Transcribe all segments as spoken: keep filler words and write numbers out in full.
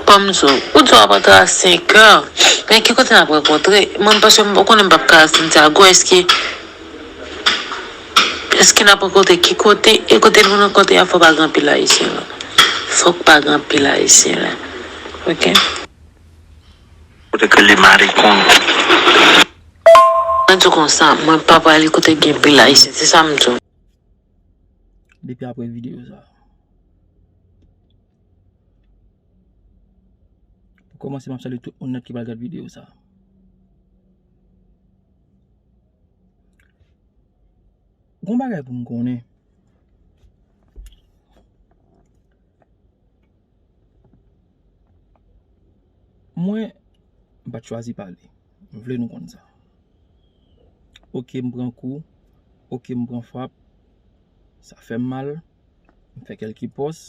Kòm sou, ou di w ap antre a senk è. Men ki kote n ap rankontre? Mwen, paske m konnen m p ap ka al Santiago, èske, èske n ap rankontre ki kote? E kote nou rankontre a, fò pa gen anpil Ayisyen la. Fòk pa gen anpil Ayisyen la. Oke? Kote ke li marikon. Mwen di w konsa, mwen pa prale kote gen pil Ayisyen, se sa m di w. Depi apre videyo sa. Pou kòmanse, m ap salye tout moun nèt ki pral gad videyo sa. Gon bagay pou m konnen. Mwen, m pa t chwazi pale. M vle nou konn sa. Oke, m pran kou. Oke, m pran frap. Sa fè m mal. M fè kèlke pòs.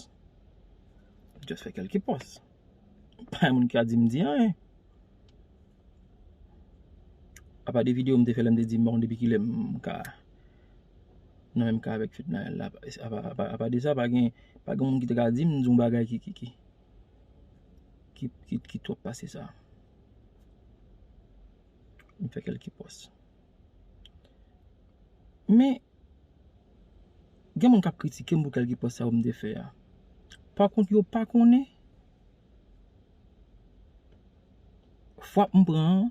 M just fè kèlke pòs. Pa gen moun ki ka di m di anyen. Apa de videyo m te fè lè m te di m pa konn depi kilè m ka nan menm ka avèk Fednaelle la. Apa, apa, apa de sa, pa gen, pa gen moun ki te ka di m di yon bagay ki, ki, ki, ki, ki, ki twòp pase sa. M fè kèlke pòs. Men, gen moun k ap kritike m pou kèlke pòs sa yo m te fè a. Pa kont, yo pa konnen frap m pran an,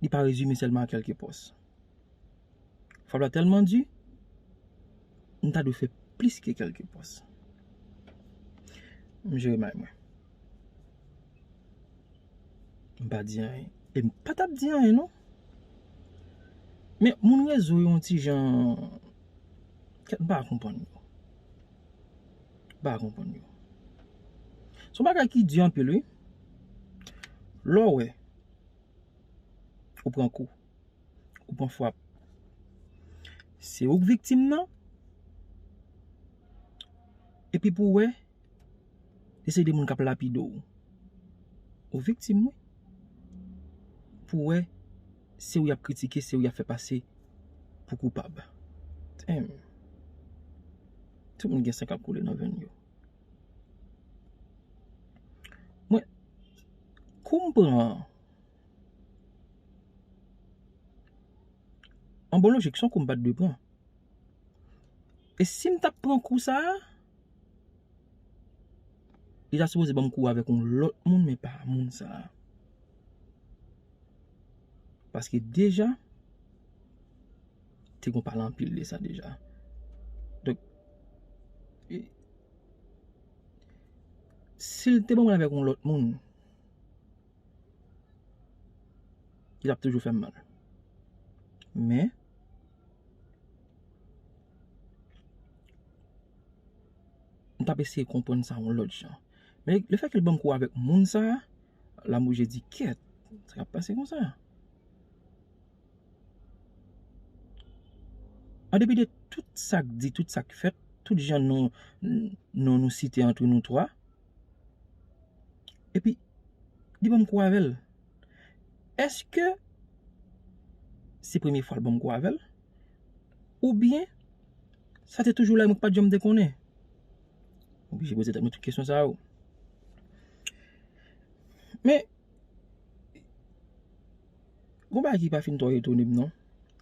li pa rezime sèlman a kèlke pòs. Frap la tèlman di, m ta dwe fè plis ke kèlke pòs. M jere may mwen. M pa di anyen. E m pa t ap di anyen, non. Men moun rezo yo yon ti jan, kèt, m pa konprann yo. M pa konprann yo. Se yon bagay ki di anpil, wi. Lè w wè, ou pran kou, ou pran frap. Se ou k viktim nan. Epi pou w wè, se de moun k ap lapide w. Ou viktim, wi. Pou w wè, se ou y ap kritike, se ou y ap fè pase pou koupab. Damn. Tout moun gen san k ap koule nan venn yo. Mwen, kou m pran an, an bon lojik, se yon kou m pa t dwe pran. E si m t ap pran kou sa a, li ta sipoze ban m kou avèk yon lòt moun, men pa moun sa a. Paske deja, te gon pale anpil de sa deja. Donk, e, si l te ban mwen avèk yon lòt moun, li t ap toujou fè m mal. Men, m t ap eseye konprann sa yon lòt jan. Men lefètke l ban m kou avèk moun sa a, la m oblije di, kèt, sa k ap pase konsa? An depi de tout sa k di, tout sa k fèt, tout jan non, non nou site antre nou twa, epi li ban m kou avè l. Èske se premye fwa l ban m kou avè l? Oubyen, sa te toujou la, mwen k pa t janm te konnen? Oblije poze tèt mwen tout kesyon sa yo. Men, gon bagay ki pa fin twò etone m, non.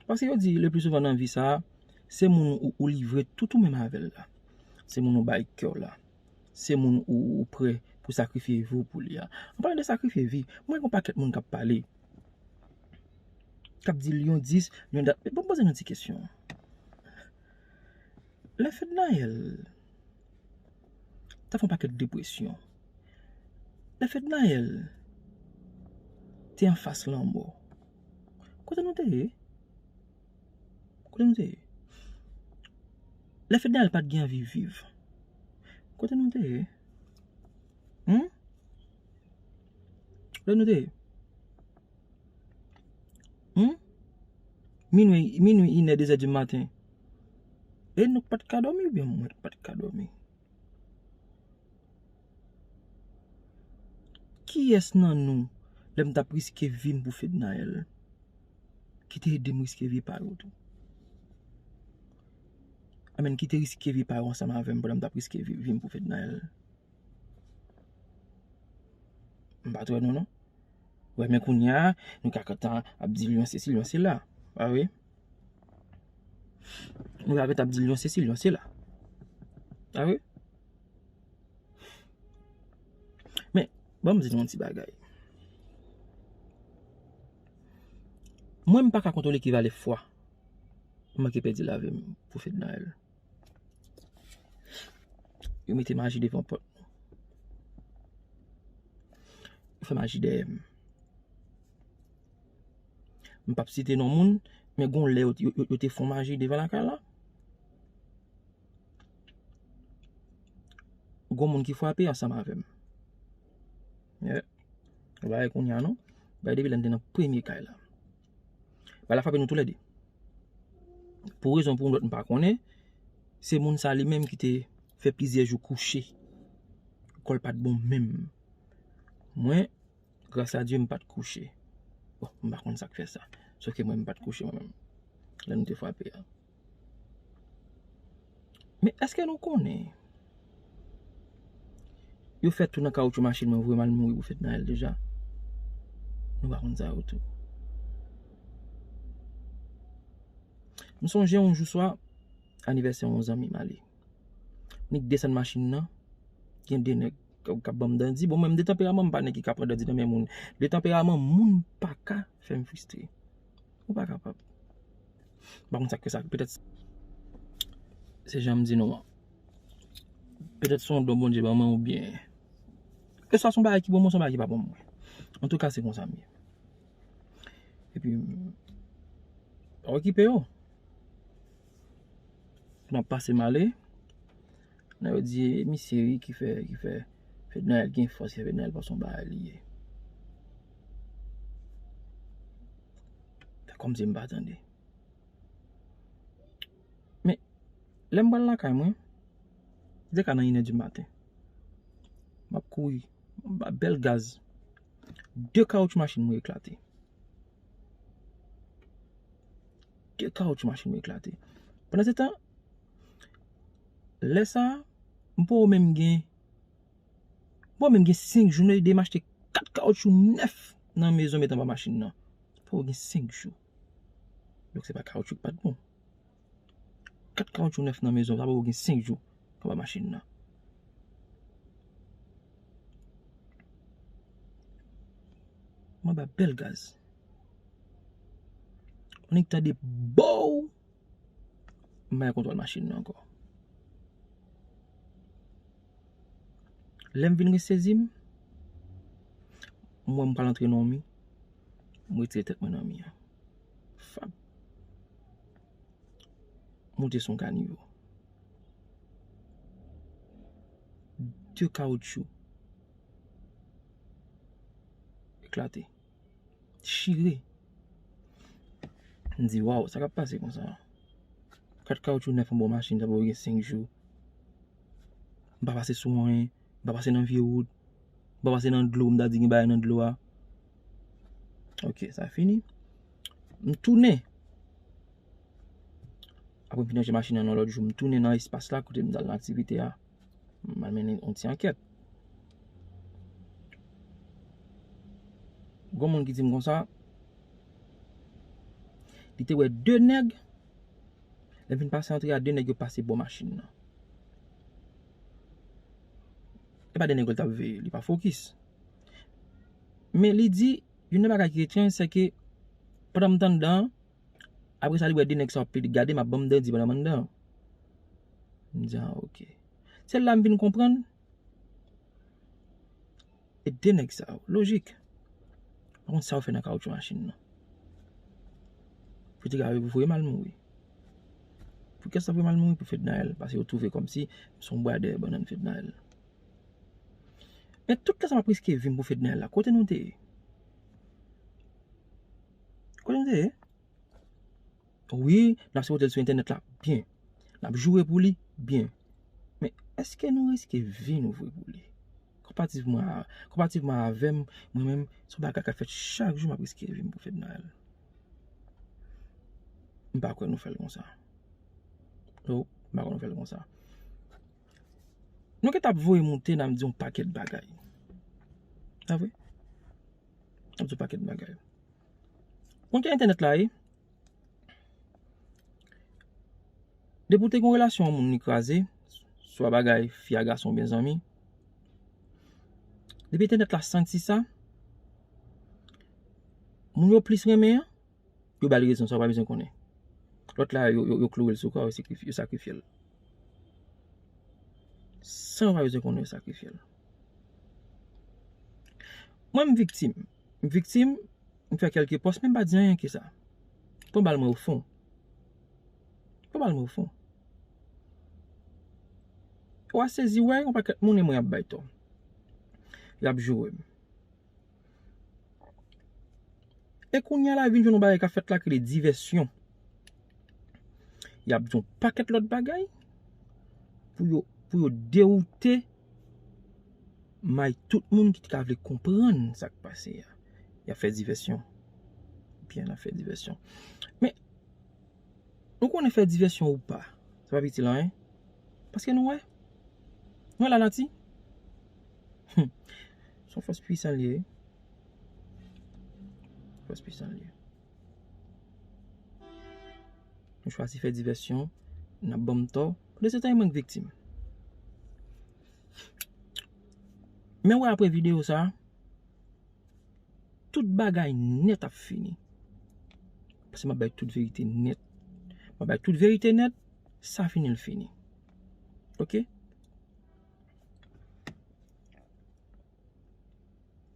Paske yo di, le pli souvan nan vi sa a, se moun ou, ou livre tout ou menm avè l la. Se moun ou bay kè w la. Se moun ou, ou prè pou sakrifye vi w pou li a. An palan de sakrifye vi, mwen gen yon pakèt moun k ap pale, k ap di Lyon dis, Lyon dat. Bon, poze nou ti kesyon. Lè Fednaelle t ap fè yon pakèt depresyon, lè Fednaelle te anfas lanmò, kote nou te ye? Kote nou te ye? Lè Fednaelle pa t gen anvi viv, kote nou te ye? Hmm? Kote nou te ye? Hmm? Minwi, minwi, inè, dezè di maten. E nou k pa t ka dòmi oubyen mwen k pa t ka dòmi? Kiyès nan nou, lè m t ap riske vi m pou Fednaelle, ki te ede m riske vi pa yo tou? Amèn, ki te riske vi pa yo ansanm avè m pandan m t ap riske vi, vi m pou Fednaelle? M pa t wè nou non. Wè, men kounye a, nou ka kontan ap di l yon sesi, l yon sela. Pa vre? Nou ka kontan ap di l yon sesi, l yon sela. Pa vre? Men, ban m di nou yon ti bagay. Mwen, m pa ka kontwole ki valè fwa m manke pèdi lavi m pou Fednaelle. Yo mete maji devan pòt nou. Yo fè maji dèyè m. M p ap site non moun, men gon lè yo, yo, yo, yo te fon maji devan lakay la. Gon moun ki frape ansanm avè m. Yeah. Ou pa wè kounye a non. Bay depi lè n te nan premye kay la. Bagay la frape nou toulède. Pou rezon pou yon lòt m pa konnen, se moun sa li menm ki te fè plizyè jou kouche. Kò l pa t bon menm. Mwen, gras a Dye, m pa t kouche. Bon, m pa konn sa k fè sa. Sòf ke mwen, m pa t kouche mwen menm. Lè nou te frape a. Men èske nou konnen yo fè tou nan kawotchou machin mwen, voye m al mouri pou Fednaelle deja? Nou pa konn sa yo tou. M sonje yon jou swa, anivèsè yon zanmi m ale. Nik desann machin nan, gen de nèg k ap, k ap ban m dandi. Bon, mwen, m de tanperaman, m pa nèg ki ka pran dandi nan men moun. De tanperaman, moun pa ka fè m fristre. Ou pa kapab. M pa konn sa k fè sa. Petèt se jan m di nou an. Petèt se yon don Bondye ban mwen oubyen. Ke swa se yon bagay ki bon mwen, se yon bagay ki pa bon mwen. Antouka, se konsa m ye. Epi, m pa okipe yo. M ap pase m ale. Nan yo di, e misye wi ki fè, ki fè Fednaelle gen fòs, ki fè Fednaelle panse yon bagay li ye. Fè kòmsi m pa tande. Men, lè m pral lakay mwen, se ka nan inè di maten. M ap kouri, m ap bèl gaz. De kawotchou machin mwen eklate. De kawotchou machin mwen eklate. Pandan se tan, lè sa a, m poko menm gen, m poko menm gen senk jou, nou ede m achte kat kawotchou nèf nan mezon met anba machin nan. M poko gen senk jou. Donk se pa kawotchou ki pa t bon. Kat kawotchou nèf nan mezon, sa poko gen senk jou anba machin nan. M anba bèl gaz. Annik tande bow! M pa gen kontwòl machin nan ankò. Lè m vin resezi m, m wè m pral antre nan yon mi, m retire tèt mwen nan mi an. Fap. Moute sou yon kanivo. De kawotchou eklate. Chire. M di, waw, sa k ap pase konsa? Kat kawotchou nèf anba yon machin, sa poko gen senk jou. M pa pase sou anyen, m pa pase nan vye wout, m pa pase nan dlo, m ta di gen bagay nan dlo a. Ok, sa fini. M tounen. Apre m fin ranje machin nan yon lòt jou, m tounen nan espas la kote m t al nan aktivite a. M al mennen yon ti ankèt. Gon moun ki di m konsa, li te wè de nèg, lè m fin pase antre a, de nèg yo pase bò machin nan. E pa de nèg yo l t ap veye, li pa fokis. Men li di, youn nan bagay ki etranj, se ke pandan m t anndan an, apre sa li wè de nèg sa yo ap pede gade m, ap ban m dandi pandan m anndan an. M di, a, ok. Se la m vin konprann. E de nèg sa yo, lojik. Pa konn sa yo fè nan kawotchou machin nan. Pou te ka voye m al mouri. Pou kiyès sa voye m al mouri? Pou Fednaelle. Paske yo twouve kòmsi m se yon bwa dèyè bannann Fednaelle. Men tout tan sa m ap riske vi m pou Fednaelle la, kote nou te ye? Kote nou te ye? Wi, n ap sipote l sou entènèt la, byen. N ap joure pou li, byen. Men èske nou riske vi nou vre pou li? Konpativman a, konpativman avè m, mwen menm, se yon bagay k ap fèt chak jou, m ap riske vi m pou Fednaelle. M pa kwè nou fè l konsa. No, m pa kwè nou fè l konsa. Nou gentan ap voye moute, n ap di yon pakèt bagay. Pa vre? Ap di w pakèt bagay. Konn jan entènèt la ye? Depi w te gen yon relasyon, yon moun li kraze, swa bagay fi a gason oubyen zanmi, depi entènèt la santi sa, moun yo plis renmen an, yo ba l rezon san w pa bezwen konnen. Lòt la, yo, yo, yo kloure l sou kò, yo sakrifye, yo sakrifye l. San w pa bezwen konnen, yo sakrifye l. Mwen, m viktim. M viktim, m fè kèlke pòs, men m pa di anyen ke sa. Pran bal mwen ofon. Pran bal mwen ofon. W a sezi wè, yon pakèt moun e mwen y ap bay tò. Y ap joure m. E kounye a la vin jwenn yon bagay k ap fèt la ki rele divèsyon. Y ap di yon pakèt lòt bagay pou yo, pou yo dewoute may tout moun ki t ka vle konprann sa k pase a. Y ap fè divèsyon. Byen, y ap fè divèsyon. Men, nou konnen fè divèsyon ou pa, sa p ap itil anyen. Paske nou wè. Nou wè lanati. Hmm. Se yon fòs pwisan li ye. Fòs pwisan li ye. Nou chwazi fè divèsyon, n ap ban m tò. Pandan se tan, e mwen k viktim. Men wè apre videyo sa, tout bagay nèt ap fini. Paske m ap bay tout verite nèt. M ap bay tout verite nèt, sa fini l fini. Oke?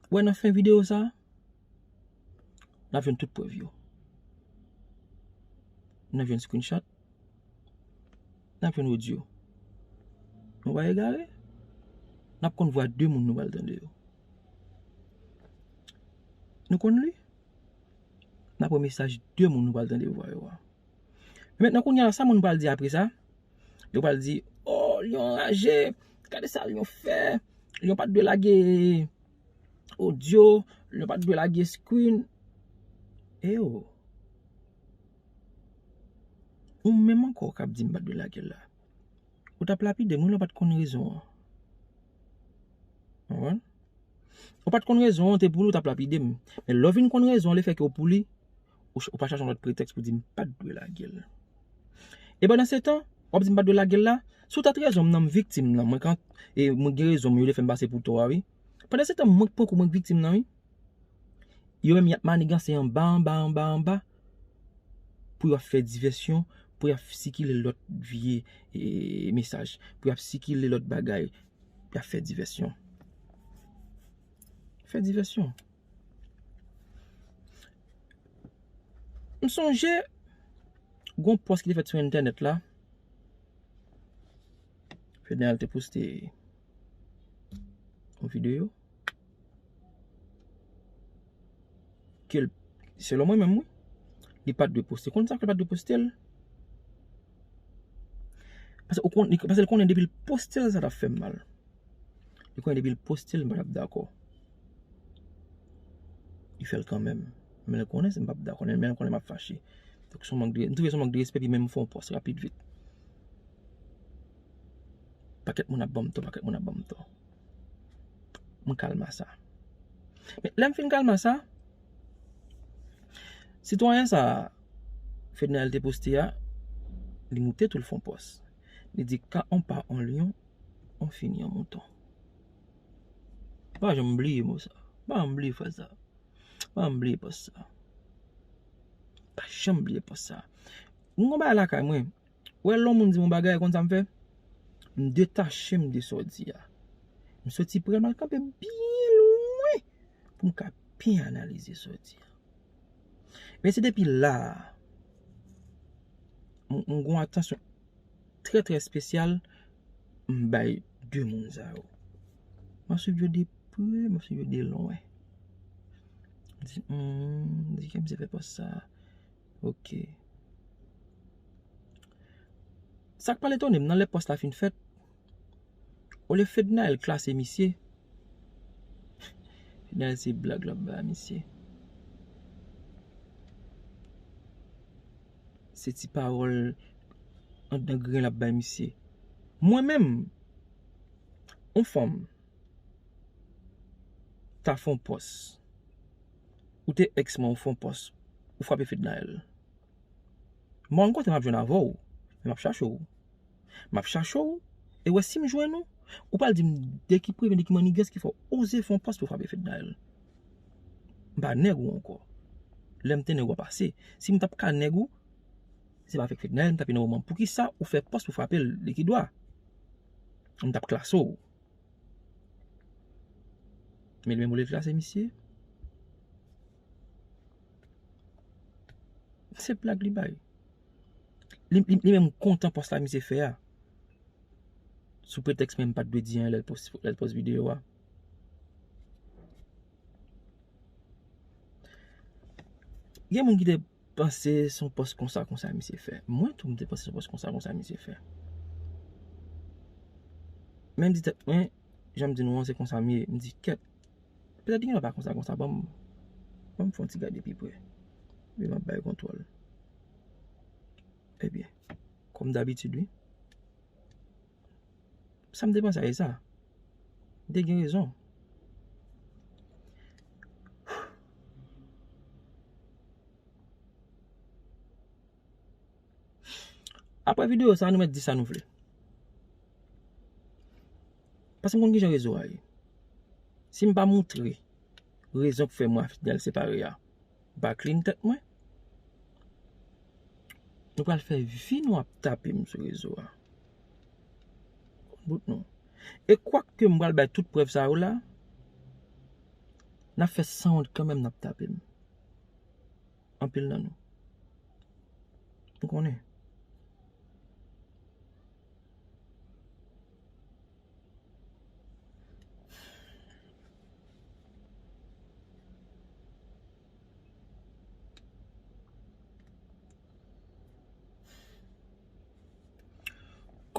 Wè nan fen videyo sa, n ap jwenn tout prèv yo. N ap jwenn screenshot. N ap jwenn odyo. Nou pa egare. N ap konn vwa de moun nou pral tande yo. Nou konn li. N ap wè mesaj de moun nou pral tande vwa yo a. Men mentnan kounye a la, sa moun pral di apre sa? Yo pral di, "Oh, li anraje. Gade sa li fè. Li pa t dwe lage odyo. Li pa t dwe lage screen." E yo. Ou menm ankò k ap di m pa t dwe lage l la. Ou t ap lapide m, wi, lè w pa t konn rezon an. Konprann? Ou pa t konn rezon an, te pou li, ou t ap lapide m. Men lè w vin konn rezon an, lefètke w pou li, ou, ch- ou pa chache yon lòt pretèks pou di m pa t dwe lage l. E pandan se tan, w ap di m pa t dwe lage l la, si w t at rezon m nan, m viktim nan, mwen kan, e mwen gen rezon m, yo te fè m pase pou tò a, wi. Pandan se tan, mwen k pran kou, mwen k viktim nan, wi. Yo menm y ap maniganse anba, anba, anba, anba. Pou y ap fè divèsyon, pou y ap sikile lòt vye e, mesaj, pou y ap sikile lòt bagay, pou y ap fè divèsyon. Fè divèsyon. M sonje, gon pòs ki te fèt sou entènèt la. Fednaelle te poste yon videyo ke l, selon mwen menm, wi, li pa t dwe poste. Konn sa fè l pa t dwe poste l? Paske ou konn, li, paske l konnen depi l poste l, sa t ap fè m mal. Li konnen depi l poste l, m pa t ap dakò. Li fè l kanmenm. Men l konnen si m p ap dakò, men l konnen m ap fache. Donk, se yon mank de, m twouve se yon mank de respè, epi menm fè yon pòs rapid vit. Pakèt moun ap ban m tò, pakèt moun ap ban m tò. M kalma sa. Men lè m fin kalma sa, sitwayen sa, Fednaelle te poste a, li moute tou l fè yon pòs. Li di, "Quand on part en lion, on finit en mouton." Pa janm bliye mo sa. Pa janm bliye fraz sa. Pa janm bliye pòs sa. Pa janm bliye pòs sa. Mwen gon bagay lakay mwen. Wè lè yon moun di m yon bagay, konn sa m fè? M detache m de sa w di a. M soti pre l, m al kanpe byen lwen pou m ka byen analize sa w di a. Men se depi la a, m, m gon atansyon trè, trè espesyal m bay de moun sa yo. M ap swiv yo de pre, m ap swiv yo de lwen. M di, hmm, di ke misye fè pòs sa. Oke. Sa k pral etone m nan lè pòs la fin fèt, olye Fednaelle klase misye, Fednaelle se blag l ap bay misye. Se ti pawòl anndan grenn l ap bay misye. Mwen menm, yon fanm ta fè yon pòs. Ou te ex mwen, ou fè yon pòs, ou frape Fednaelle. Mwen rankontre m ap jwenn avè w, men m ap chache w. M ap chache w, e wè si m jwenn ou, ou pral di m de ki premye, de ki mannigans ki fè w oze fè yon pòs pou w frape Fednaelle. M pa nèg ou ankò. Lè m te nèg ou a pase. Si m t ap ka nèg ou, se pa avèk Fednaelle m t ap ye nan moman. Poukisa ou fè pòs pou frape l de ki dwa? M t ap klase w. Men li menm olye l klase misye, se blag li bay. Li, li, li menm kontan pòs la misye fè a. Sou pretèks mwen m pa t dwe di anyen lè l pòs, lè l pòs videyo a. Gen moun ki te panse se yon pòs konsa, konsa misye fè. Mwen tou, m te panse se yon pòs konsa, konsa misye fè. Men m di tèt mwen, jan m di nou an, se konsa m ye. M di, kèt, petèt li gen dwa pa konsa, konsa. Ban m, ban m fè yon ti gade pi pre. Epi m ap bay kontwòl. Ebyen, kòm dabitid, wi. Sa m te panse a, e sa. M te gen rezon. Apre videyo sa, nou mèt di sa nou vle. Paske m konn kijan rezo a ye. Si m pa moutre rezon k fè mwen a Fednaelle separe a, m pa clean tèt mwen. Nou pral fè vi nou ap tape m sou rezo a. Bout nou. E kwak ke m pral bay tout prèv sa yo la, n ap fè sanwont kanmenm, n ap tape m. Anpil nan nou. M konnen.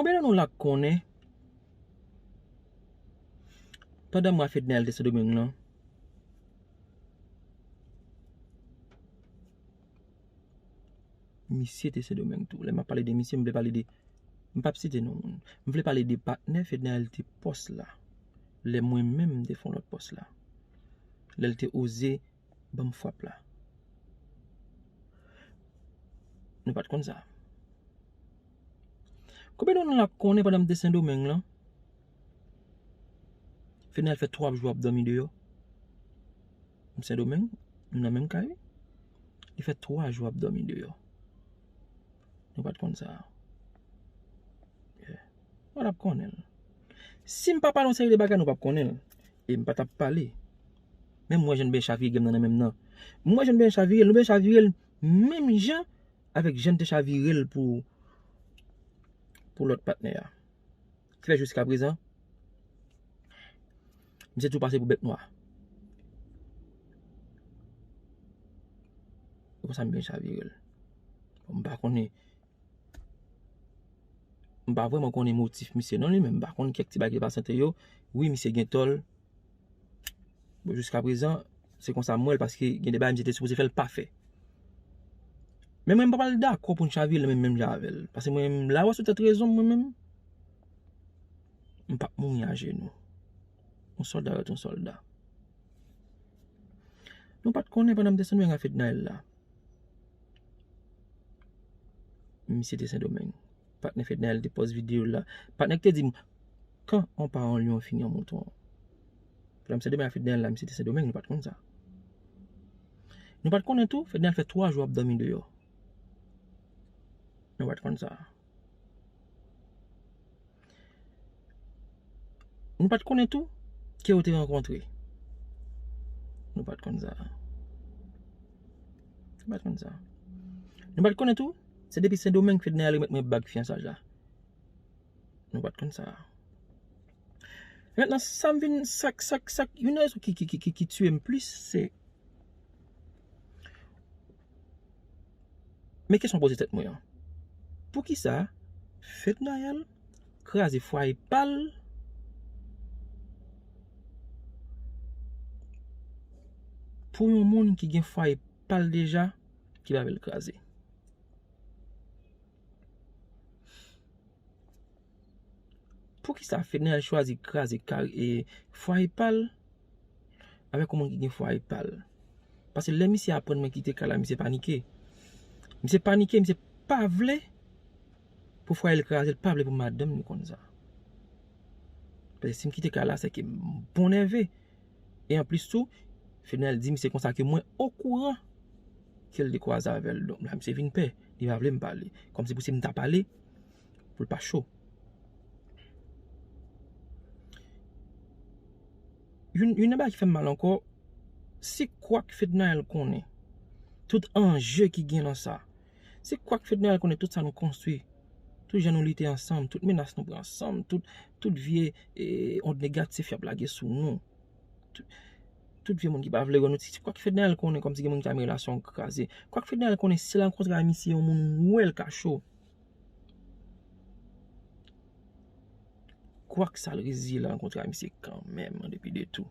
Konbyen nan nou la k konnen pandan mwa Fednaelle te Sendomeng lan, misye te Sendomeng tou. Lè m ap pale de misye, m vle pale de, m p ap site non moun. M vle pale de patnè Fednaelle te pòs la. Lè mwen menm m te fè yon lòt pòs la. Lè l te oze ban m frap la. Nou pa t konn sa. Konbyen nan nou la konnen pandan m te Sendomeng lan, Fednaelle fè twa jou ap dòmi deyò? M Sendomeng, nou nan menm kay wi. Li fè twa jou ap dòmi deyò. Nou pa t konn sa. Yeah. Nou pa t ap konnen l. Si m pa pale yon seri de bagay, nou p ap konnen l. E m pa t ap pale. Men m wè jan n byen chavire grenn nan nan men m nan. M wè jan n byen chavire l, nou byen chavire l menm jan avèk jan n te chavire l pou, pou lòt patnè a. Ki fè jiskaprezan, misye tou pase pou bèt nwa. E konsa m byen chavire l. Bon, m pa konnen, m pa vrèman konnen motif misye non li menm. M pa konn kèk ti bagay ki pase ant yo. Wi, misye gen tò l. Bon, jiskaprezan, se konsa m wè l, paske gen de bagay misye te sipoze fè, l pa fè. Men mwen, m pa pral dakò pou n chavire l menm, menm jan avè l. Paske mwen, m la wè sou tèt rezon m, mwen menm. M p ap mouri ajenou. Yon sòlda rete yon sòlda. Nou pa t konnen pandan m te Sendomeng a Fednaelle la. Misye te Sendomeng. Patnè Fednaelle te pòs videyo la. Patnè ki te di m, quand on part en lion, on finit en mouton. Pandan m Sendomeng a Fednaelle la, misye te Sendomeng, nou pa t konn sa. Nou pa t konnen tou, Fednaelle fè twa jou ap dòmi deyò. Nou pa t konn sa. Nou pa t konnen tou ke yo te rankontre. Nou pa t konn sa. Nou pa t konn sa. Nou pa t konnen tou, se depi Sendomeng Fednaelle remèt mwen bag fiyansaj la. Nou pa t konn sa. Mentnan, sa m vin, sa k, sa k, sa k, youn nan rezon ki, ki, ki, ki, ki tiye m plis, se Men kesyon poze tèt mwen an, poukisa Fednaelle kraze fwaye pa l pou yon moun ki gen fwaye pa l deja ki pa vle l kraze? Poukisa Fednaelle chwazi kraze kari, e, fwaye pa l avèk yon moun ki gen fwaye pa l? Paske lè misye aprann mwen kite kay la, misye panike. Misye panike, misye pa vle pou fwaye l kraze, l pa vle pou madanm li konn sa. Paske si m kite kay la, se ke m bon nève. E anplis tou, Fednaelle di misye konsa ke mwen okouran ke l te kwaze avè l. Donk, la misye vin pè. Li pa vle m pale. Kòmsi pou si m ta pale, pou l pa cho. Youn, youn nan bagay ki fè m mal ankò, se kwak Fednaelle konnen. Tout anje ki gen nan sa. Se kwak Fednaelle konnen tout sa nou konstwi. Tout jan nou lite ansanm, tout menas nou pran ansanm, tout, tout vye, eh, ond negatif y ap lage sou nou. Tout, tout vye moun ki pa vle wè nou, se kwak Fednaelle konnen kòmsi gen moun ki ta renmen relasyon kraze. Kwak Fednaelle konnen si l rankontre a misye yon moun wè l ka cho. Kwak sa l reziye l rankontre a misye kanmenm, an depi de tou.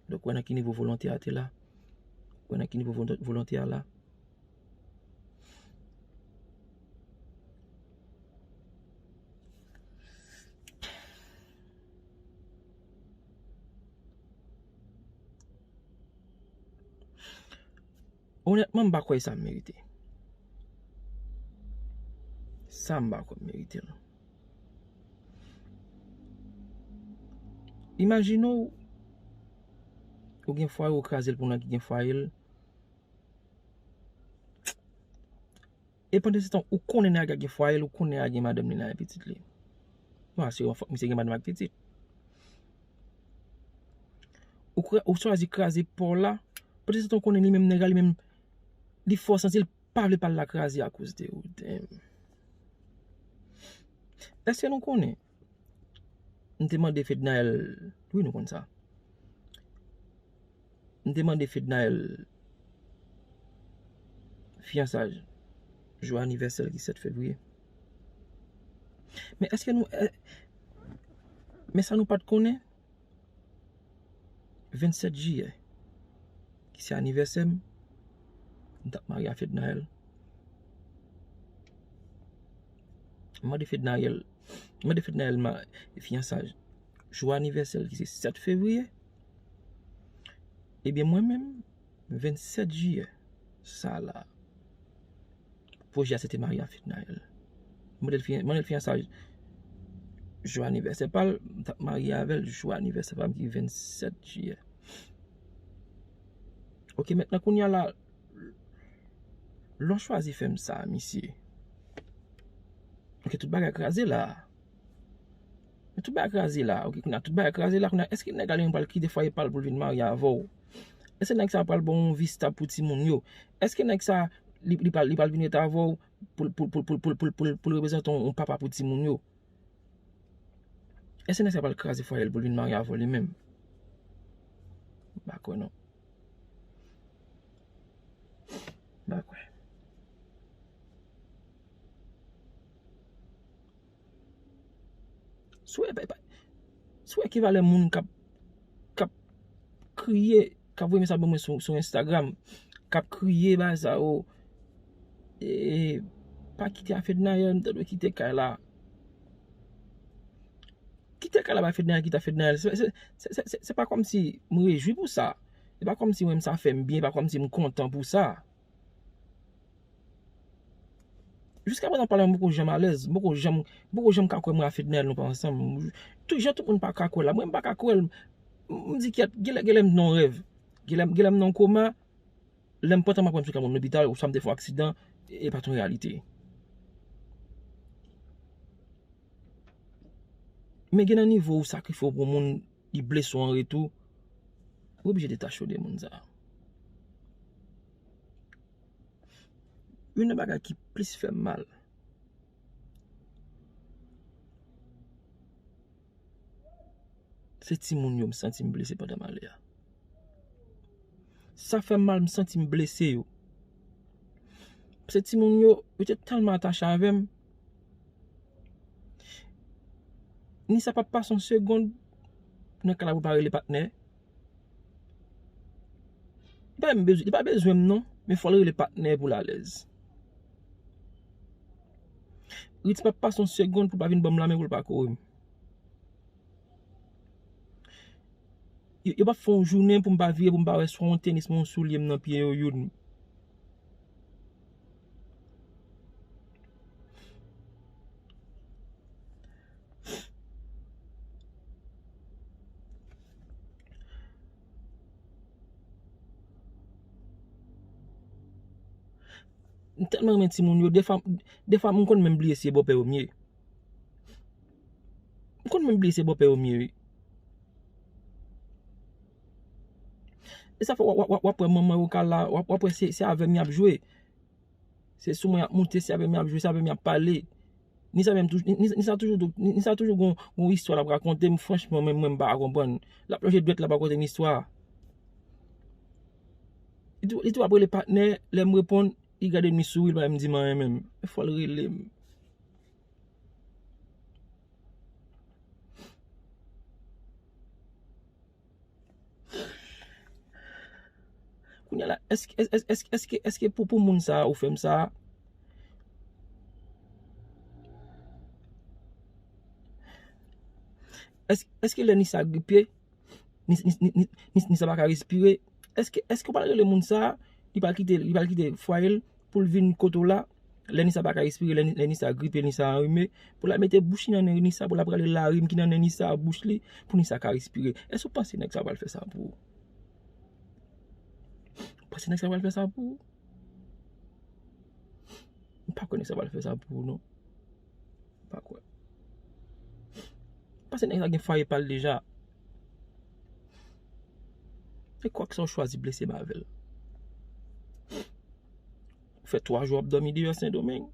Donk, wè nan ki nivo volonte a te la. Wè nan ki nivo volon-, volonte a la. Onètman, m pa kwè sa m merite. Sa m pa kwè m merite l. Imajine w, ou gen fwaye, ou kraze l pou nèg ki gen fwaye l. E pandan se tan, ou konnen nèg la gen fwaye l, ou konnen nèg la gen madanm li, nèg la gen pitit li. Bon, se yon fòk misye gen madanm ak pitit. Ou, kra- ou chwazi kraze pa w la, pandan se tan, ou konnen li menm, nèg la li menm, li fè w santi l pa vle pa l la kraze akoz de ou. Damn. Èske nou konnen? M te mande Fednaelle, wi, nou konn sa. M te mande Fednaelle fiyansaj, jou anivèsè l ki sèt fevriye. Men èske nou, è- men sa nou pa t konnen? Vennsèt jiyè, ki se anivèsè m, m t ap marye a Fednaelle. M mande Fednaelle, m mande Fednaelle ma- fiyansaj jou anivèsè l ki se sèt fevriye. Ebyen, mwen menm, vennsèt jiyè, sa la, pwojè a se te marye a Fednaelle. M mande l fiyan- mande l fiyansaj jou anivèsè pa l, m t ap marye avè l jou anivèsè pa m ki vennsèt jiyè. Ok, mentnan kounye a la, lè w chwazi fè m sa, misye. Ok, tout bagay kraze la. Men tout bagay kraze la, ok, kounye a tout bagay kraze la, kounye a, èske nèg la li menm pral kite fwaye pa l pou l vin marye avè w? Èske nèg sa pral ba w yon vi stab pou timoun yo? Èske nèg sa, li, li pral, li pral vin ret avè w pou, pou, pou l reprezante yon, yon papa pou timoun yo? Èske nèg sa pral kraze fwaye l pou l vin marye avè w li menm? M pa kwè non. M pa kwè. Si w wè, pa- pa- si w wè ki valè moun k ap, k ap kriye, k ap voye mesaj ban mwen sou, sou Instagram, k ap kriye bagay sa yo, e, pa kite a Fednaelle, m ta dwe kite kay la. Kite kay la ba Fednaelle, kite a Fednaelle. Se, se, se, se, se, se pa kòmsi m rejwi pou sa. Se pa kòmsi mwen, sa fè m byen, se pa kòmsi m kontan pou sa. Jiska prezan pale mwen, m poko janm alèz, m poko janm, m poko janm ka kwè mwen a Fednaelle nou pa ansanm. Tout jan tout moun pa ka kwè la, mwen m pa ka kwè l. M, m di kèt, genlè, genlè m nan yon rèv. Genlè, genlè m nan yon koma. Lè m pran tan m aprann sou ka moun lopital, oswa m te fè yon aksidan, e pa t yon reyalite. Men gen nan nivo ou sakrifye w pou moun, li blese w an retou, ou oblije detache w de moun sa. Youn nan bagay ki plis fè m mal, se timoun yo m santi m blese pandan malè a. Sa fè m mal, m santi m blese yo. Paske timoun yo, yo te tèlman atache avè m. Nisa p ap pase yon segonn nan kay la pou l pa rele patnè. Li pa menm bezwen, li pa bezwen m non, men fò l rele patnè pou l alèz. Ritz p ap pase yon segonn pou l pa vin ban m lamen pou l pa kore m. Yo, yo p ap fè yon jounen pou m pa vire, pou m pa wè swa yon tenis, yon soulye m nan pye yo youn. M tèlman renmen timoun yo, defwa, defwa m konn menm bliye si e bòpè yo m ye. M konn menm bliye se bòpè yo m ye, wi. E sa fè w ap, w ap, w ap wè manman yo ka la, w ap, w ap wè se, se avè m y ap jwe. Se sou mwen y ap moute, se avè m y ap jwe, se avè m y ap pale. Ni sa menm toujou, ni, ni sa toujou, ni, ni sa toujou gon, gon istwa l ap rakonte m, franchman, menm mwen m pa ka konprann. L ap lonje dwèt, l ap rakonte m istwa. Li tou, li tou ap rele patnè, lè m reponn, li gade m, li souri, li pa menm di m anyen menm. E fò l rele m. Kounye a la, èske, èske, èske, èske, èske pou, pou moun sa a ou fè m sa a? Èske, èske lè Nisa gripe, Ni, ni, ni, ni, ni, Nisa pa ka respire? Èske, èske w pral rele moun sa a, li pral kite, li pral kite fwaye l pou l vin kote w la? Lè Nisa pa ka respire, lè, Ni- lè Nisa gripe, Nisa anrime, pou l al mete bouch li nan nen Nisa, pou l al rale larim ki nan nen Nisa a bouch li, pou Nisa ka respire. Èske w panse nèg sa pral fè sa pou ou? Ou panse nèg sa pral fè sa pou ou? M pa kwè nèg sa pral fè sa pou ou, non. M pa kwè. Paske nèg sa gen fwaye pa l deja. E kwak sa w chwazi blese m avè l. Ou fè twa jou w ap dòmi deyò Sendomeng.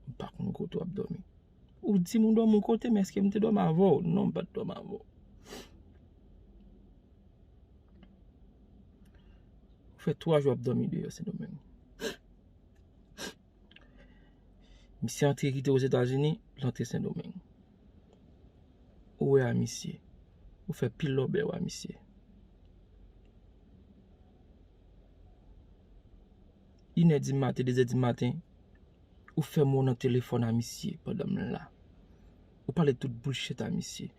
M pa konn kote w ap dòmi. Ou di m ou dòmi yon kote, men èske m te dòmi avè w? Non, m pa t dòmi avè w. Ou fè twa jou w ap dòmi deyò Sendomeng. Misye antre kite Ozetazini, l antre Sendomeng. Ou wè a misye. Ou fè pil lòbèy a misye. Inè di maten, dezè di maten, ou fè mo nan telefòn a misye pandan m la. Ou pale tout bullshit a misye.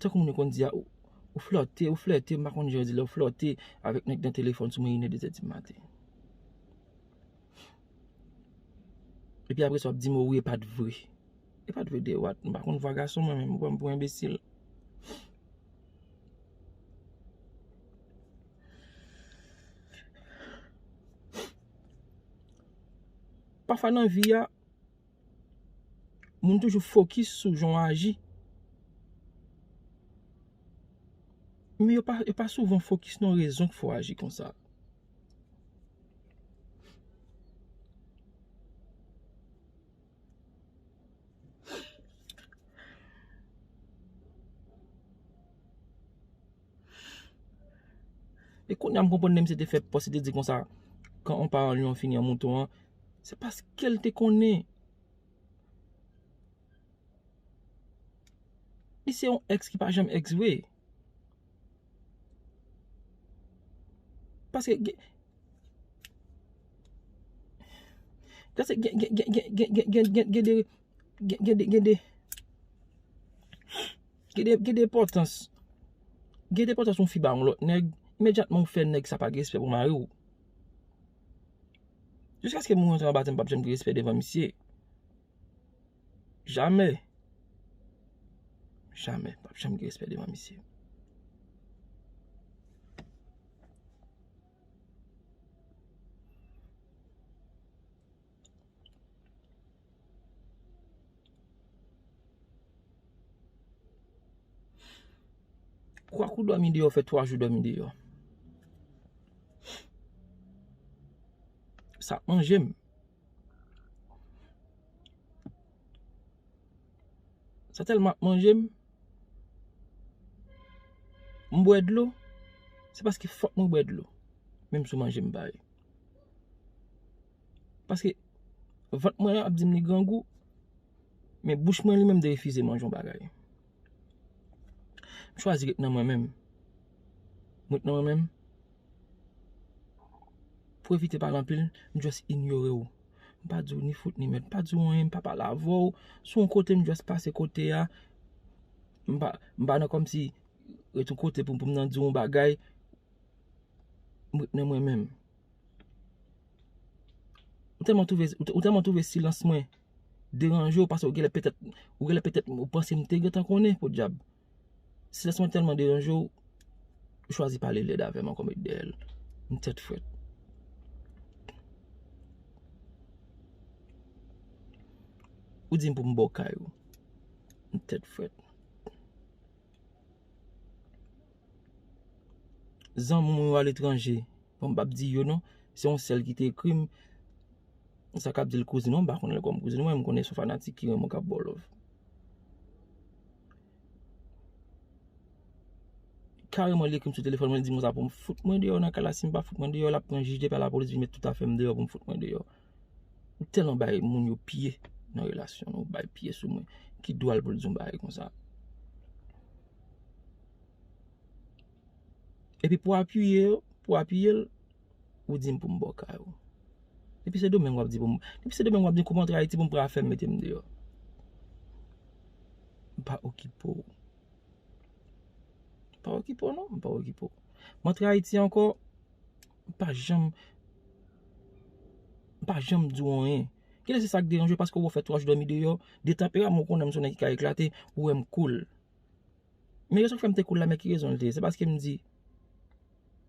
Tankou moun yo konn di a, ou, ou flòte, ou flète, m pa konn jan yo di lè ou flòte avèk nèg nan telefòn sou mwen inè, dezè di maten. Epi apre sa w ap di m, o wi, e pa t vre. E pa t vre de what? M pa konn vwa gason mwen menm, ou pran m pou enbesil. Pafwa nan vi a, moun toujou fokis sou jan w aji. Men yo pa, yo pa souvan fokis nan rezon k fè w aji konsa. E kounye a m konprann lè misye te fè pòs, li te di konsa, quand on parle en lion finit en mouton an, se paske l te konnen. Li se yon èks ki pa janm èks vre. Paske gen, paske gen, gen, gen, gen, gen, gen, gen, gen, gen de, gen, gen de, gen de, gen de, gen de enpòtans. Gen de enpòtans yon fi ba yon lòt nèg, imedyatman ou fè nèg sa pa gen respè pou mari w. Jiskaske moun rantre anba tè m p ap janm gen respè devan misye. Jamè. Jamè. P ap janm gen respè devan misye. Kwak ou dòmi deyò, fè twa jou dòmi deyò. Sa ap manje m. Sa tèlman ap manje m. M bwè dlo. Se paske fòk mwen bwè dlo. Menm si w manje m pa ye. Paske vant mwen ap di m li grangou, men bouch mwen li menm te refize manje yon bagay. M chwazi ret nan mwen menm. M ret nan mwen menm. Pou evite pale anpil, m just inyore w. M pa di w ni fout ni mèd, m pa di w anyen, m pa pale avè w. Si w yon kote, m just pase kote a. M pa, m pa nan kòmsi ret yon kote pou, pou m nan di yon bagay, m ret nan mwen menm. Ou tèlman twouve, ou, ou tèlman twouve silans mwen deranje w, paske ou genlè petèt, ou genlè petèt ou panse m te gentan konnen, podyab. Silans mwen tèlman deranje w, ou chwazi pale lèd avè m ankò, met dèyè l. M tèt frèt. Ou di m pou m ba w kay ou. M tèt frèt. Zanmi mwen yo aletranje. Bon, m p ap di yo non. Se yon sèl ki te ekri m. Sa k ap di l kouzin, non, m pa konnen l kòm kouzin mwen, m konnen se yon fanatik ki renmen w k ap ba w love. Kareman, li ekri m sou telefòn mwen, li di m konsa pou m fout mwen deyò nan kay la. Si m pa fout mwen deyò, l ap pran jij depi a lapolis vin met tout afè m deyò pou m fout mwen deyò. Ou tèlman bay moun yo pye nan relasyon nou, bay pye sou mwen. Ki dwa l pou l di yon bagay konsa? Epi pou apiye, pou apiye l, ou di m pou m ba w kay ou. Depi Sendomeng w ap di pou m, depi Sendomeng w ap di kou m antre Ayiti pou m pran afè m mete m deyò. M pa okipe w. M pa okipe w non, m pa okipe w. M antre Ayiti ankò, m pa janm, m pa janm di w anyen. Genlè se sa k deranje w paske w fè twa jou dòmi deyò, de tanperaman w konnen m se yon nèg ki ka eklate, ou wè m cool. Men rezon k fè m te cool la, men ki rezon l te ye? Se paske m di,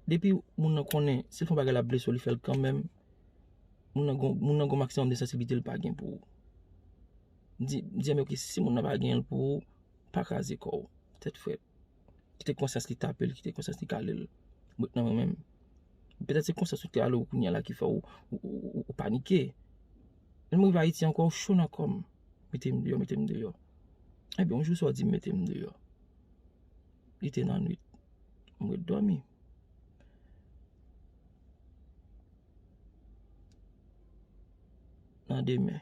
depi moun nan konnen, si l fè yon bagay l ap blese w, li fè l kanmenm. Moun nan gon, moun nan gon maksimòm de sansiblite l pa gen pou ou. M di, m di, men oke, si moun nan pa gen l pou ou, pa kraze kò w. Tèt frèt. Kite konsyans li tape l, kite konsyans li kale l. M ret nan mwen menm. Petèt se konsyans ou te ale w kounye a la ki fè w, ou, ou, ou, ou panike. Lè m rive Ayiti ankò, w cho nan kò m. Mete m deyò, mete m deyò. Ebyen, yon jou sa w di m mete m deyò. Li te nan nwit. M ret dòmi. Nan demen.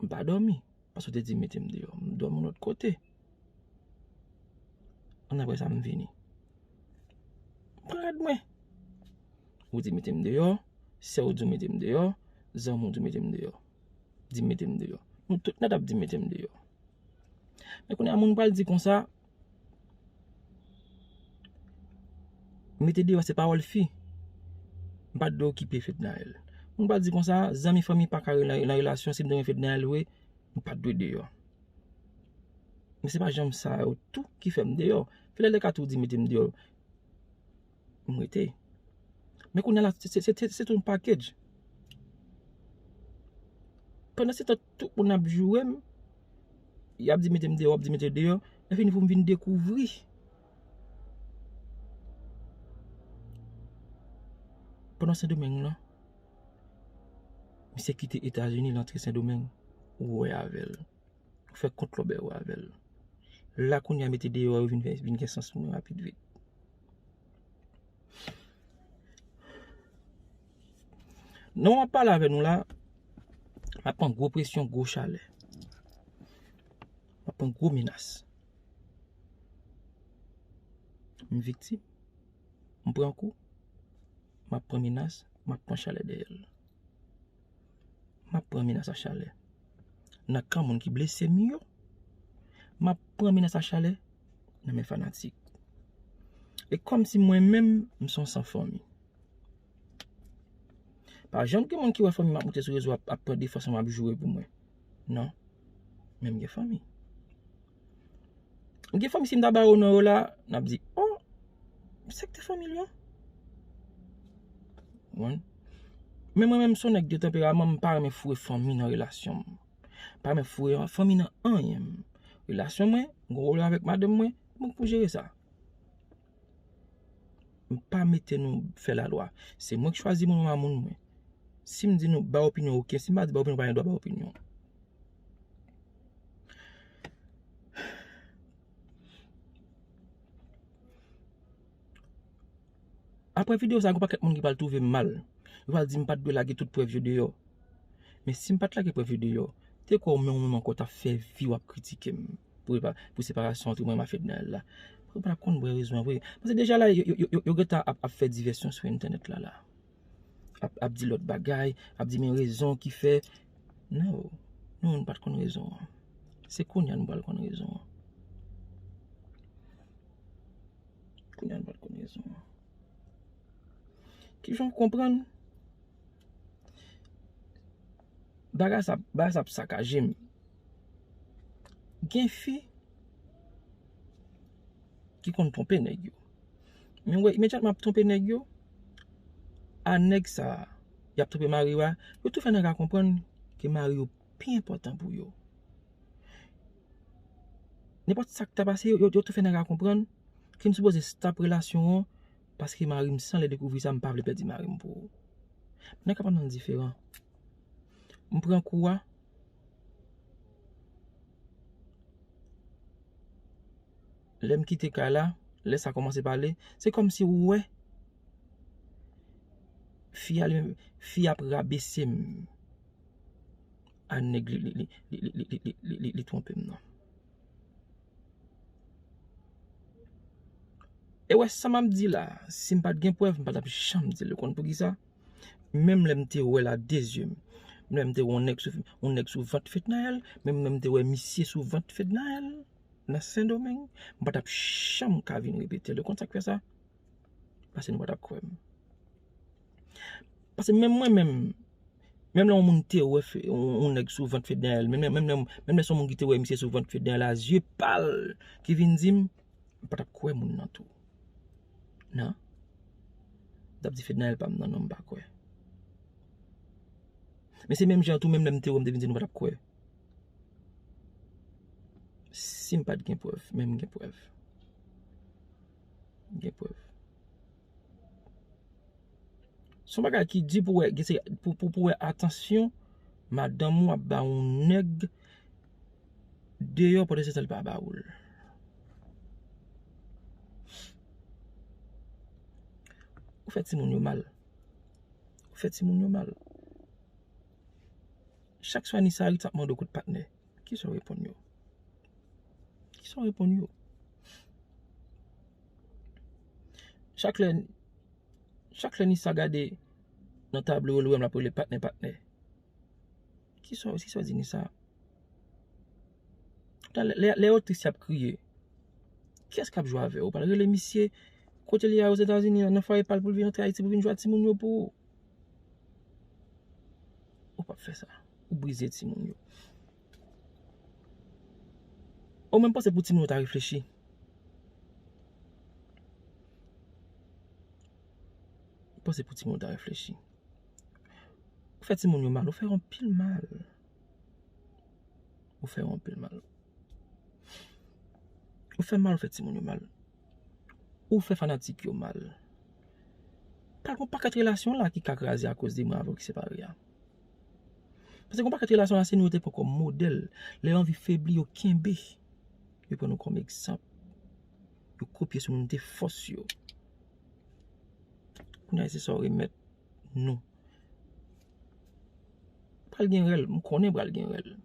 M pa dòmi. Paske w te di mete m deyò. M dòmi yon lòt kote. Ann apre sa, m vini. M pran rad mwen. Ou di mete m deyò. Sè w di w mete m deyò. Zanmi w di w mete m deyò. Di m mete m deyò. Nou tout nèt ap di mete m deyò. Men kounye a, moun pral di konsa, mete deyò se pawòl fi. M pa t dwe okipe Fednaelle. Moun pral di konsa, zanmi fanmi pa ka re-, nan, nan relasyon, si m te renmen Fednaelle vre, m pa t dwe deyò. Men se pa janm sa yo tou ki fè m deyò. Fednaelle te ka tou di mete m deyò. M rete. Men kounye a la, se, se, se, se tout yon package. Pandan se tan, tout moun ap joure m, y ap di mete m deyò, ap di mete deyò. Lè fini pou m vin dekouvri. Pandan Sendomeng lan, misye kite Etazini, l antre Sendomeng, ou wè avè l. Ou fè kont lòbèy ou avè l. La kounye a mete deyò yo vin fè, vin gen sans pou mwen rapid vit. Nan w ap pale avè nou la, m ap pran gwo presyon, gwo chalè. M ap pran gwo menas. M viktim. M pran kou. M ap pran menas. M ap pran chalè dèyè l. M ap pran menas a chalè nan kan moun ki blese m yo. M ap pran menas a chalè nan men fanatik. E kòmsi mwen menm, m se yon san fanmi. Pa janm gen moun ki wè fanmi m ap moute sou rezo ap, ap pran defans mwen, ap joure pou mwen. Non. Men m gen fanmi. Gen fanmi, si m ta ba yo non yo la, n ap di, oh, sa k te fanmi l yo? Konprann? Men mwen menm, m se yon nèg de tanperaman, m pa renmen foure fanmi nan relasyon m. M pa renmen foure fanmi nan anyen m. Relasyon mwen, m gon pwoblèm avèk madanm mwen, mwen pou jere sa. M pa mete nou fè lalwa. Se mwen k chwazi moun mwen a moun mwen. Si m di nou bay opinyon, oke. Si m pa di bay opinyon, pa gen dwa bay opinyon. Apre videyo sa, gen pakèt moun ki pral twouve m mal. Yo pral di m pa t dwe lage tout prèv yo deyò. Men si m pa t lage prèv yo deyò, te kwè w menm, ou menm ankò t ap fè vi w ap kritike m pou, pou separasyon ant mwen ak Fednaelle la. Ou pa t ap konn vrè rezon an vre. Paske deja la, yo, yo, yo, yo gentan ap, ap fè divèsyon sou entènèt la, la. Ap, ap di lòt bagay, ap di men rezon ki fè. No. Nou menm nou pa t konn rezon an. Se kounye a nou pral konn rezon an. Kounye a nou pa t konn rezon an. Kijan w konprann? Bagay sa, bagay sa ap sakaje m. Gen fi ki konn twonpe nèg yo. Men w wè, imedyatman ap twonpe nèg yo, a nèg sa a, y ap twonpe mari yo a, yo tou fè nèg la konprann ke mari yo pi enpòtan pou yo. Nenpòt sa k ta pase, yo, yo, yo tou fè nèg la konprann ke m sipoze stop relasyon an, paske mari m, si l dekouvri sa, m pa vle pèdi mari m pou ou. Nèg k ap antann diferan. M pran kou a. Lè m kite kay la, lè sa kòmanse pale, se kòmsi ou wè fi a li menm, fi a ap rabese m a nèg li, li, li twonpe m nan. E wè sa m ap di la, si m pa t gen prèv, m pa t ap janm di l. Ou konn poukisa? Menm lè m te wè l a de zye m, menm lè m te wè yon nèg sou, yon nèg sou vant Fednaelle, menm lè m te wè misye sou vant Fednaelle nan Sendomeng, m pa t ap janm ka vin repete l. Ou konn sa k fè sa? Paske nou pa t ap kwè m. Paske menm mwen menm, menm lè yon moun te wè fe, yon, yon nèg sou vant Fednaelle, menm, menm, menm, menm lè se yon moun ki te wè misye sou vant Fednaelle a zye pa l ki vin di m, m pa t ap kwè moun nan tou. Non. M t ap di Fednaelle pa m nan, non, m pa kwè. Men se menm jan tou, menm lè m te wè, m te vin di nou pa t ap kwè. Si m pa t gen prèv, men m gen prèv. M gen prèv. Se yon bagay ki di pou wè, gen se, pou, pou, pou wè atansyon madanm ou ap ba yon nèg deyò pandan se tan li pa ba ou l. Ou fè timoun yo mal. Ou fè timoun yo mal. Chak swa Nisa Ritz ap mande w kout patnè. Kisa w reponn yo? Kisa w reponn yo? Chak lè, chak lè Nisa gade nan tablo yo, li wè m l ap rele patnè, patnè. Kisa, kisa w di Nisa? Lè, lè, lè yo tris, y ap kriye. Kiyès k ap jwe avè w? Ou pral rele misye kote li ye a Ozetazini an, nan fwaye pa l pou l vin antre Ayiti pou vin jwe ak timoun yo pou ou? Ou p ap fè sa. Ou brize timoun yo. Ou menm panse pou timoun yo ta reflechi. Ou panse pou timoun yo ta reflechi. Ou fè timoun yo mal, ou fè yo anpil mal. Ou fè yo anpil mal. Ou fè mal, ou fè timoun yo mal. Ou fè fanatik yo mal. Pral gon pakèt relasyon la ki ka kraze akoz de mwen avè w ki separe a. Paske gon pakèt relasyon la, se nou yo te pran kòm modèl. Lè yo anvi febli, yo kenbe. Yo pran nou kòm egzanp. Yo kopye sou nou, nou te fòs yo. Kounye a, se sa w remèt nou. Pral gen rèl, m konnen pral gen rèl.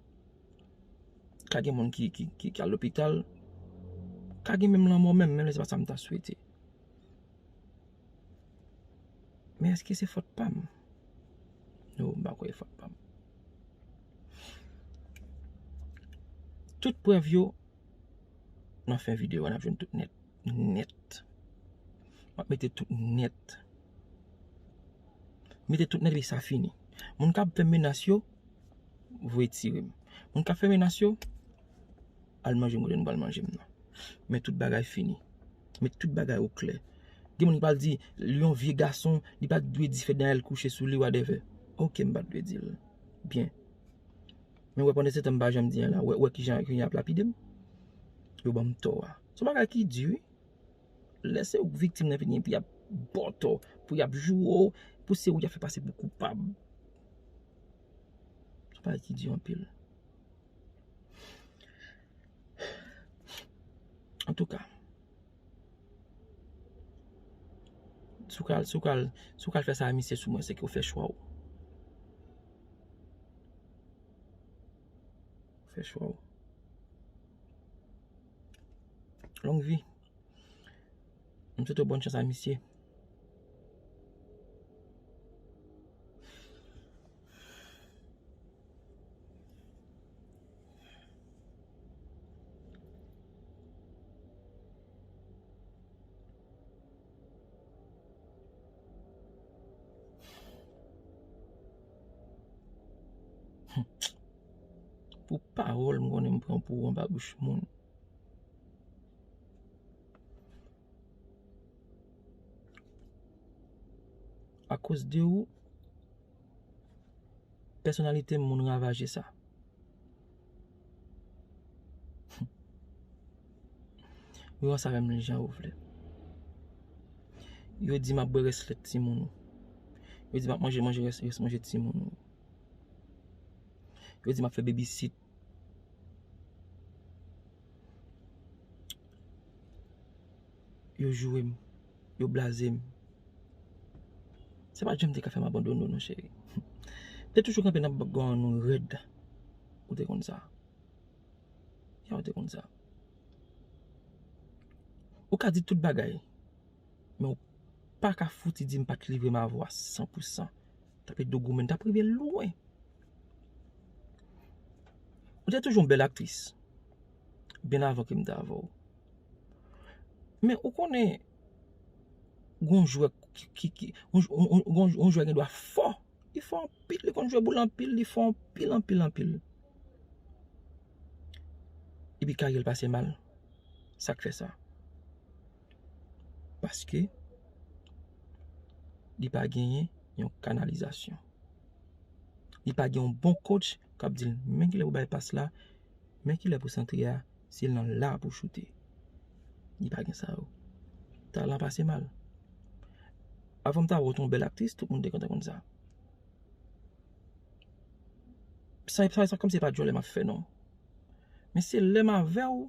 Ka gen moun ki, ki, ki, ki al lopital. Ka gen menm lanmò menm, menm lè se pa sa m ta swete. Men èske se fòt pa m? No, m pa kwè e fòt pa m. Tout prèv yo, nan fen videyo a, n ap jwenn tout nèt. Nèt. M ap mete tout nèt. Mete tout nèt epi sa fini. Moun k ap fè menas yo, voye tire m. Moun k ap fè menas yo, al manje m kote nou pral manje m nan. Men tout bagay fini. Met tout bagay oklè. Gen moun ki pral di, li yon vye gason, li pa t dwe di Fednaelle kouche sou li, whatever. Oke, m pa t dwe di l. Byen. Men wè, pandan se tan m pa janm di anyen la, wè, wè kijan, kijan y ap lapide m. Yo ban m tò a. Se yon bagay ki di, wi. Lè se ou k viktim nan vini, epi y ap ba w tò, pou y ap joure w, pou se ou y ap fè pase pou koupab. Se yon bagay ki di anpil. Antouka, si w ka al, si w ka al, si w ka al fè sa a misye sou mwen, se ke w fè chwa w. Ou fè chwa w. Long vi. M swete w bòn chans a misye. Pou pawòl m konnen m pran pou ou anba bouch moun. Akoz de ou, pèsonalite m moun ravaje sa. Yo sa avè m jan ou vle. Yo di m ap bwè rès lèt timoun ou. Yo di m ap manje manje rès, rès manje timoun ou. Yo di m ap fè babysit. Yo joure m. Yo blaze m. Se pa t janm te ka fè m abandone w non, cheri. M te toujou kanpe nan bògò an nou rèd. Ou te konn sa. Ya, ou te konn sa. Ou ka di tout bagay, men ou pa ka fouti di m pa t livre m avè w a san pou san. T ap ede w goumen, t ap rive lwen. Ou te toujou yon bèl aktris, byen avan ke m te avè w. Men ou konnen, gon jwè ki, ki, ki, yon, yon, yon, yon jwè gen dwa fò. Li fò anpil, li konn jwe boul anpil, li fò anpil, anpil, anpil. Epi karyè l pase mal. Sa k fè sa? Paske li pa genyen yon kanalizasyon. Li pa gen yon bon coach k ap di l, men kilè pou bay pas la, men kilè pou santre a, se nan la pou choute. Li pa gen sa yo. Talan pase mal. Avan m ta wè w te yon bèl aktris, tout moun te kontan konn sa. Sa, sa, sa kòmsi se pa djòlè m ap fè non. Men se lè m avè w,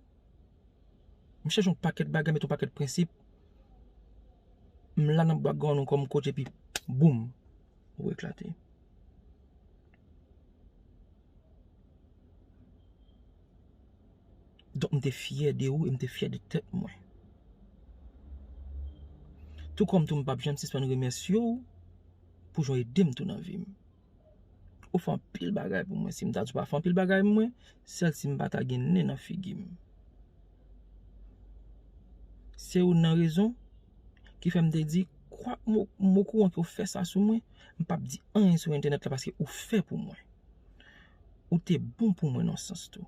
m chanje yon pakèt bagay, met yon pakèt prensip. M la nan bògò an nou kòm coach epi boum, ou eklate. Donk m te fyè de ou e m te fyè de tèt mwen. Tou kòm tou m p ap janm sispann remèsye w pou jan w ede m tou nan vi m. Ou fè anpil bagay pou mwen. Si m ta di w pa fè anpil bagay pou mwen, sèl si m pa ta gen nen nan figi m. Se youn nan rezon ki fè m te di, kwak m o- m okouran ke w fè sa sou mwen, m p ap di anyen sou entènèt la paske ou fè pou mwen. Ou te bon pou mwen nan sans tou.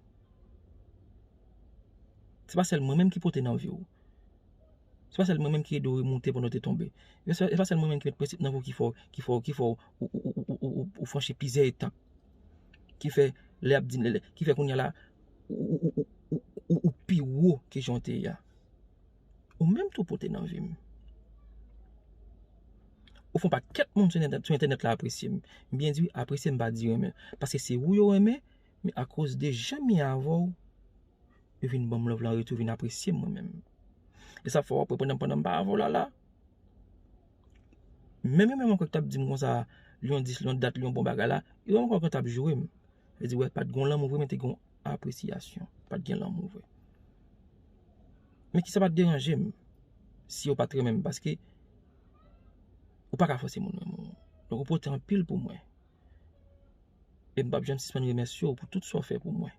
Se pa sèl mwen menm ki pote nan vi w. Se pa sèl mwen menm ki ede w remonte pandan w te tonbe. E se, e pa sèl mwen menm ki met prensip nan vi w ki fè w, ki fè w, ki fè w, ou, ou, ou, ou, ou, ou, ou franchi plizyè etap. Ki fè, lè y ap di, lè, lè, ki fè kounye a la, ou, ou, ou, ou, ou, ou pi wo ke jan w te ye a. Ou menm tou pote nan vi m. Ou fè yon pakèt moun sou entènèt, sou entènèt la apresye m. M byen di wi, apresye m pa di renmen. Paske se ou yo renmen, men akoz de jan m ye avè w, yo vin ban m love la an retou, vin apresye m mwen menm. E sa fè w ap wè pandan, pandan m pa avè w la, la, menm yo menm ankò ki t ap di m konsa, Lion dis, Lion dat, Lion bon bagay la, yo menm ankò t ap joure m. Yo di, wè, pa t gen lanmou vre, men te gen apresyasyon. Pa t gen lanmou vre. Men ki sa pa t deranje m si yo pa t renmen m, paske ou pa ka fòse moun renmen w. Donk, ou pote anpil pou mwen. E m p ap janm sispann remèsye w pou tout sa w fè pou mwen.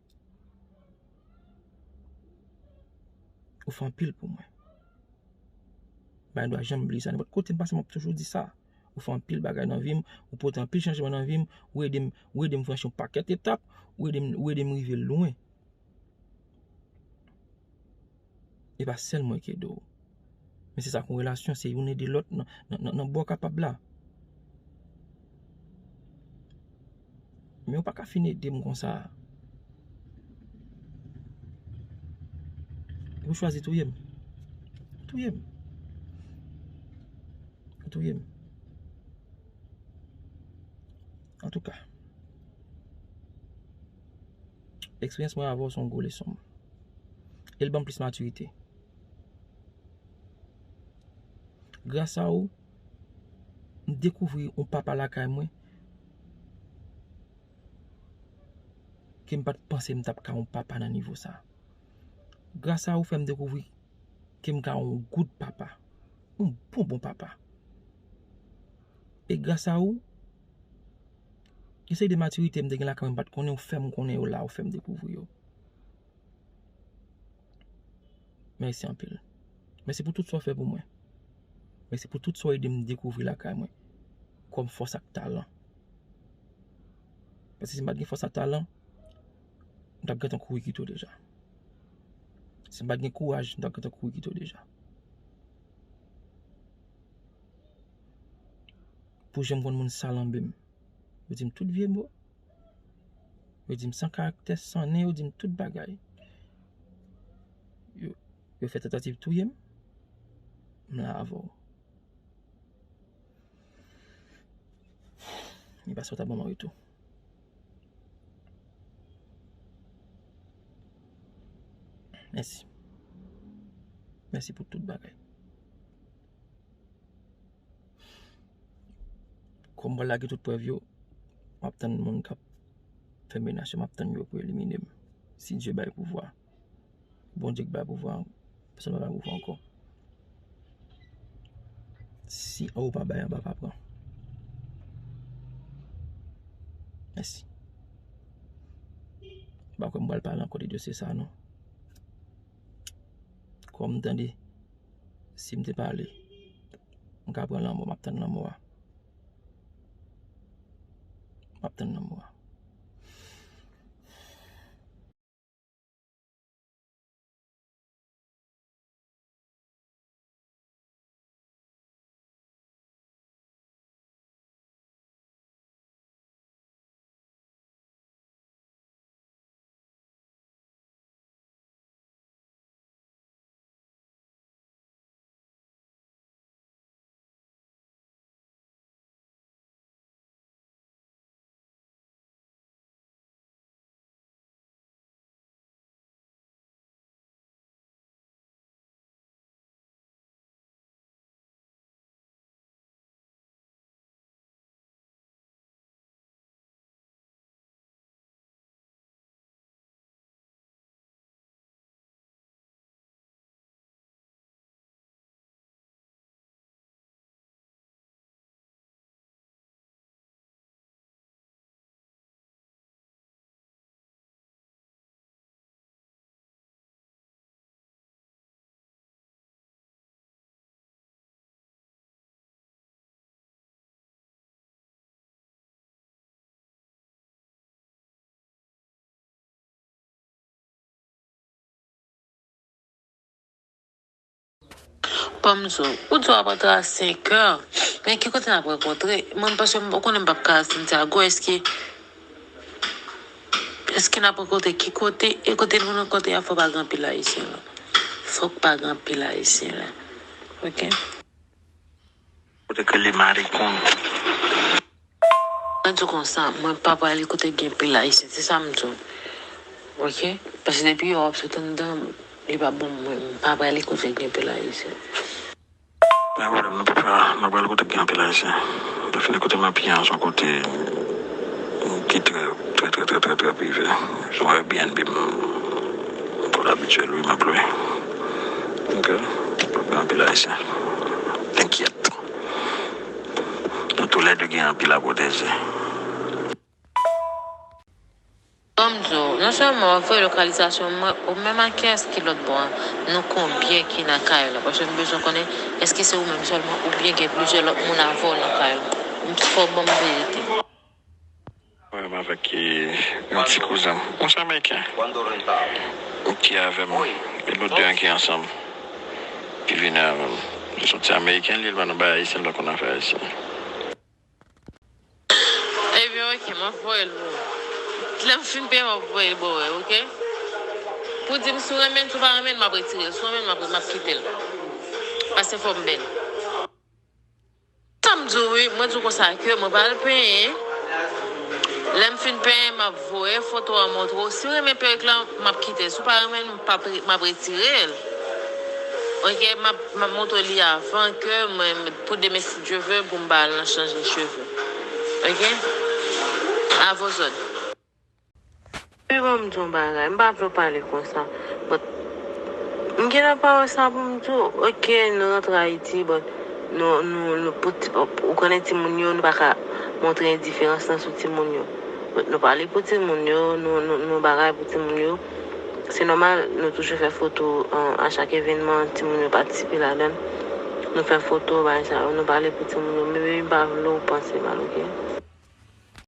Ou fè anpil pou mwen. M pa gen dwa janm bliye sa. Nenpòt kote m pase, m ap toujou di sa. Ou fè anpil bagay nan vi m, ou pote anpil chanjman nan vi m, ou ede m, ou ede m franchi yon pakèt etap, ou ede m, ou ede m rive lwen. E pa sèl mwen ki ede w. Men se sa k yon relasyon, se youn ede lòt nan, nan, nan, nan bò kapab la. Men ou pa ka fin ede m konsa. Ou chwazi touye m. Touye m. Ou touye m. Antouka, eksperyans mwen avè w se yon gwo leson. E l ban m plis matirite. Gras a ou, m dekouvri yon papa lakay mwen ke m pa t panse m t ap ka yon papa nan nivo sa. Gras a ou fè m dekouvri ke m ka yon good papa. Yon bon, bon papa. E gras a ou, yon seri de matirite m te gen lakay mwen m pa t konnen, ou fè m konnen yo la, ou fè m dekouvri yo. Mèsi anpil. Mèsi pou tout sa w fè pou mwen. Mèsi pou tout sa w ede m dekouvri lakay mwen kòm fòs ak talan. Paske si m pa t gen fòs ak talan, m t ap gentan kouri kite w deja. Si m pa t gen kouraj, m t ap gentan kouri kite w deja. Pou jan m konn moun salanbe m. Yo di m tout vye mo. Yo di m san karaktè, san nen, yo di m tout bagay. Yo, yo fè tantativ touye m. M la avè w. Li pa sot ap ban m an retou. Mèsi. Mèsi pou tout bagay. Kòm m pral lage tout prèv yo, m ap tann moun k ap fè menas yo, m ap tann yo pou elimine m. Si Dye bay pouvwa. Bondye k bay pouvwa, pèsonn pa bay pouvwa ankò. Si anwo pa bay, anba pa pran. Mèsi. M pa kwè m pral pale ankò de dosye sa a, non. Kòm m tande, si m te pale, m ka pran lanmò, m ap tann lanmò a. M ap tann lanmò a. Ban m di w, ou di w ap antre a senk è, men ki kote n ap rankontre? Mwen, paske m, ou konnen m p ap ka Santiago, èske, èske n ap rankontre ki kote? E kote nou rankontre a, fò pa gen anpil Ayisyen la. Fòk pa gen anpil Ayisyen la. Oke? Kote ke le maricon. Mwen di w konsa, mwen pa prale kote gen pil Ayisyen, se sa m di w. Oke? Paske depi yo ap sot anndan, li pa bon, mwen, m pa prale kote gen pil Ayisyen. Pa pwoblèm, non, papa, mwen prale kote gen pil Ayisyen. Mwen fin kote m ap ye an, se yon kote ki trè, trè, trè, trè, trè, trè prive. Se yon Airbnb, m, m konn abitye lwe, m ap lwe. Oke? Pa gen anpil Ayisyen. T'inquiète. Nou toulède gen anpil a pwoteje. Ban m di w, non sèlman w ap voye lokalizasyon mwen, ou menm ak kiyès ki lòt bò a? Nou konbyen ki nan kay la? Paske m bezwen konnen, èske se ou menm sèlman oubyen gen plizyè lòt moun avè w nan kay la? Fò w ban m verite. Mwen menm avèk, e, yon ti kouzen m. Yon ti Ameriken ki avè m. E nou de an ki ansanm. Ki vini avè m. Se yon ti Ameriken, li, li pa nan bagay ayisyen, li pa konn afè ayisyen. Ebyen, oke, m ap voye l pou ou. Lè m fin peye, m ap voye l ba w, oke? Pou di m si w renmen l, si w pa renmen l, m ap retire l. Si w renmen l, m ap, m ap kite l. Paske fò m bèl. Sa m di w wi, mwen di w konsa ke mwen pral penyen. Lè m fin penyen, m ap voye foto an montre w. Si w renmen perik lan, m ap kite l. Si w pa renmen l, m p ap re-, m ap retire l. Oke, m ap, m ap montre li avan ke mwen, pou demen, si Dye ve, pou m ba al nan chanje cheve. Oke? A vos òd. Wi, ban m di yon bagay. M pa vle w pale konsa. But, m gentan pa wè sa pou m di w. Oke, nou rantre Ayiti, but nou, nou, nou, pou ti, ou konnen timoun yo, nou pa ka montre endiferans lan sou timoun yo. But nou pale pou timoun yo, nou, nou, nou bagay pou timoun yo. Se nòmal, nou toujou fè foto, an, a chak evènman, timoun yo patisipe ladan l. Nou fè foto, bagay sa yo, nou pale pou timoun yo. Men, men m pa vle w panse mal, oke?